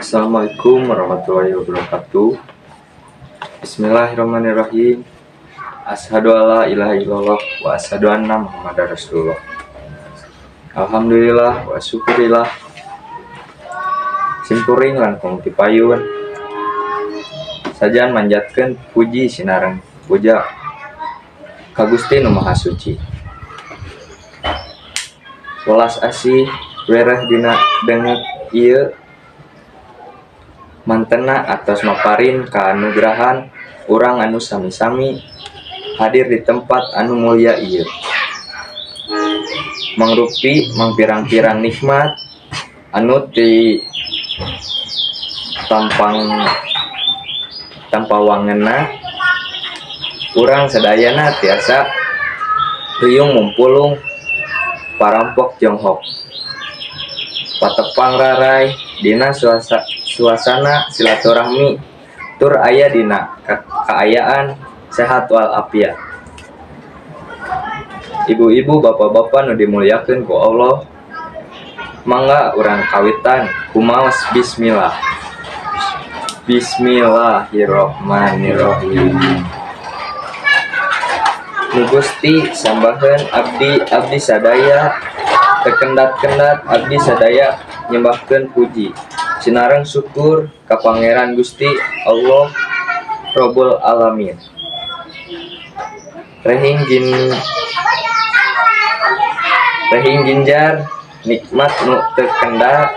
Assalamualaikum warahmatullahi wabarakatuh. Bismillahirrahmanirrahim. Asyhadu alla ilaha illallah wa asyhadu anna Muhammadar Rasulullah. Alhamdulillah wa syukurillah. Simkuring langkung ti payun. Sajan manjatkeun puji sinareng puja ka Gusti Nu Maha Suci. Welas asih wereh dina danget ieu mantena atos maparin kaanugrahan urang anu sami-sami hadir di tempat anu mulia ieu. Mangrupi mangpirang-pirang nikmat anu ti tampang tanpa wangena urang sadayana tiasa riung mumpulung parampok jonghok patepang rarai dina suasana silaturahmi tur aya dina kaayaan sehat wal afiat. Ibu-ibu, bapak-bapak nu dimuliakeun ku Allah, mangga urang kawitan kumaos bismillah. Bismillahirrahmanirrahim. Nu Gusti sambaheun abdi, abdi sadaya tekendat-kendat abdi sadaya nyembahkeun puji sinareng syukur ka Pangeran Gusti Allah Rabbul Alamin. Rehing ginjar nikmat nu teu kendat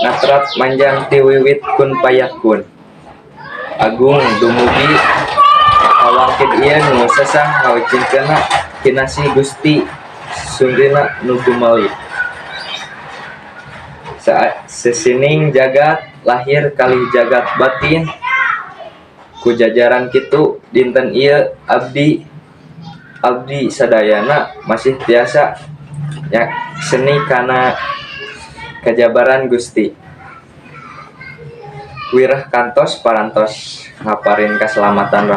natrat manjang ti wiwit kun payakun. Agung dumugi kawangkit ieu nu sesah ngawicingkeunna kinasih Gusti Sunrina nu gumalih. Sesining jagat lahir kalih jagat batin ku jajaran kitu dinten ieu abdi sadayana masih tiasa nyakseni kana kajabaran Gusti. Wireh kantos parantos ngaparin kaselamatan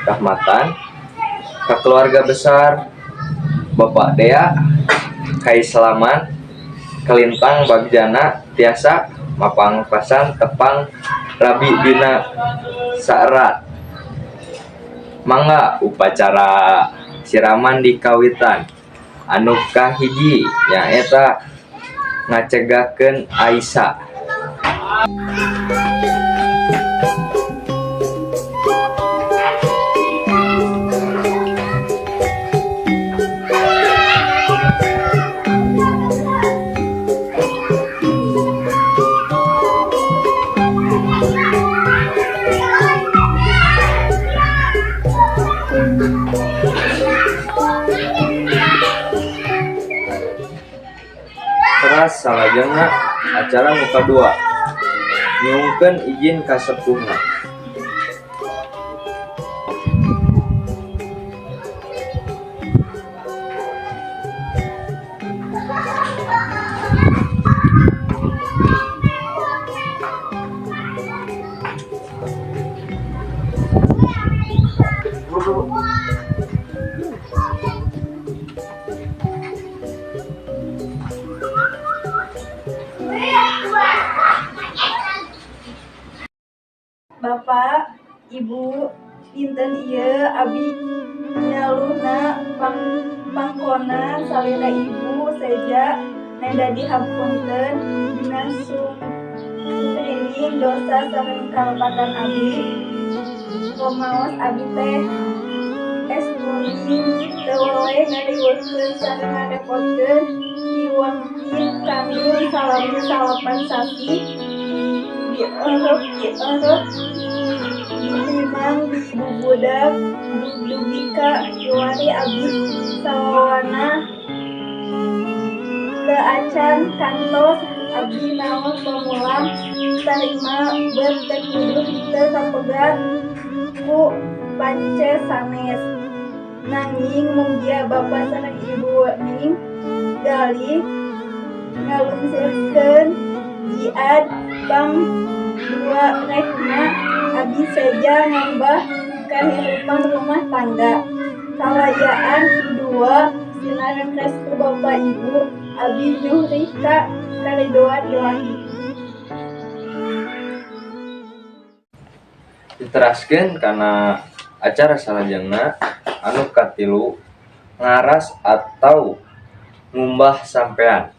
rahmatan ka keluarga besar Bapak Dea Kaislaman Kelintang Bagjana tiasa mapangpasan tepang rabi dina saerat. Mangga upacara siraman di kawitan anu kahiji nyaeta ngacegakeun Aisyah. Teras salajengna acara nu kadua nyungkeun izin ka sepuhna. Bapak, Ibu, dinten ieu abi nyaluhna pangkona salira ibu seja neda dihapunten dina sumrining dosa sareng kalepatan abi. Rumaos abi teh estuning teu weleh ngariweuhkeun sareng ngarepotkeun diwangkin kandung salami salapan sasih dieuheup ditimang dibubudak dugi ka kiwari abdi sawawana teu acan kantos abdi naos pamulang tarima beut teu kudu teu kapegat ku pance sanes. Nanging mugia bapa sareng ibu ning galih ngalungsurkeun jiad pang dua rehna abdi seja ngambah kahirupan rumah tangga. Kalayaan dua sinareng restu bapa ibu abdi nyuhrih ka Karidoan Ilahi. Diteraskeun kana acara salajengna anu katilu, ngaras atau ngumbah sampean.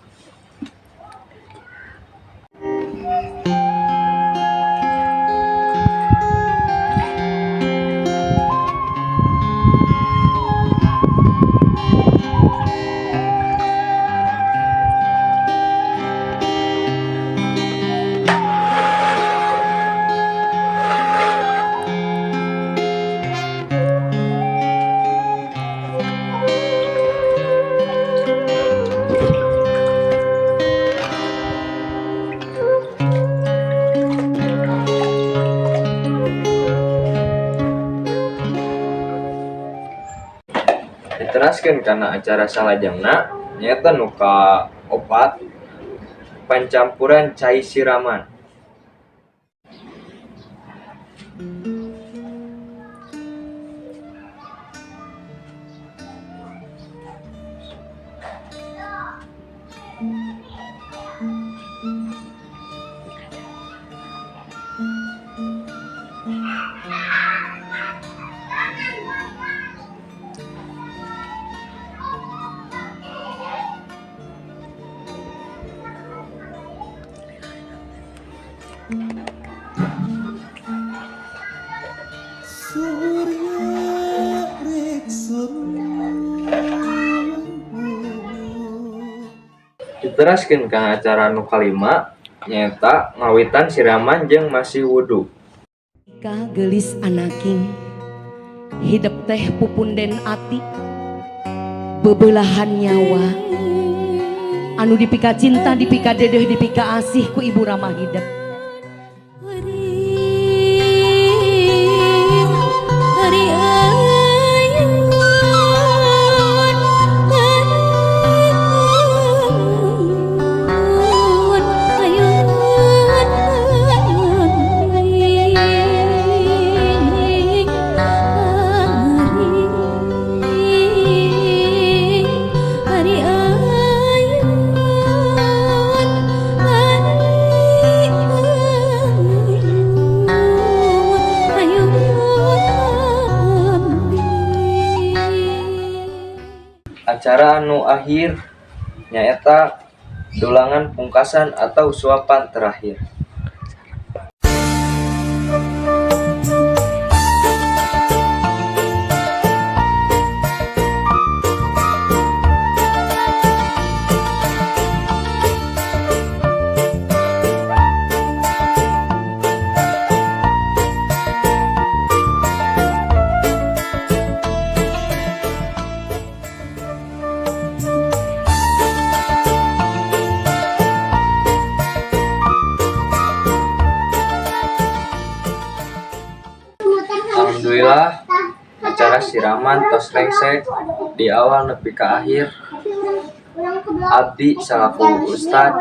Diteraskeun kana acara salajengna nyaeta nu kaopat, pancampuran cai siraman. Surya Riksun. Diteraskeun kana acara nu kalima nyaeta ngawitan siraman jeung masih wudu. Ka geulis anaking hidep teh pupunden ati bebelahan nyawa anu dipika cinta, dipika dedeh, dipika asih ku ibu ramah hidep. Acara anu akhir nyaeta dulangan pungkasan atau suapan terakhir. Alhamdulillah, acara siraman tos rengse di awal nepi ka akhir. Abdi salaku ustad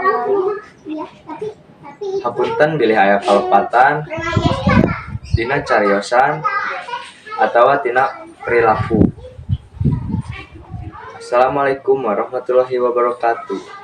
hapunten bilih aya kalepatan dina cariosan atawa tina perilaku. Assalamualaikum warahmatullahi wabarakatuh.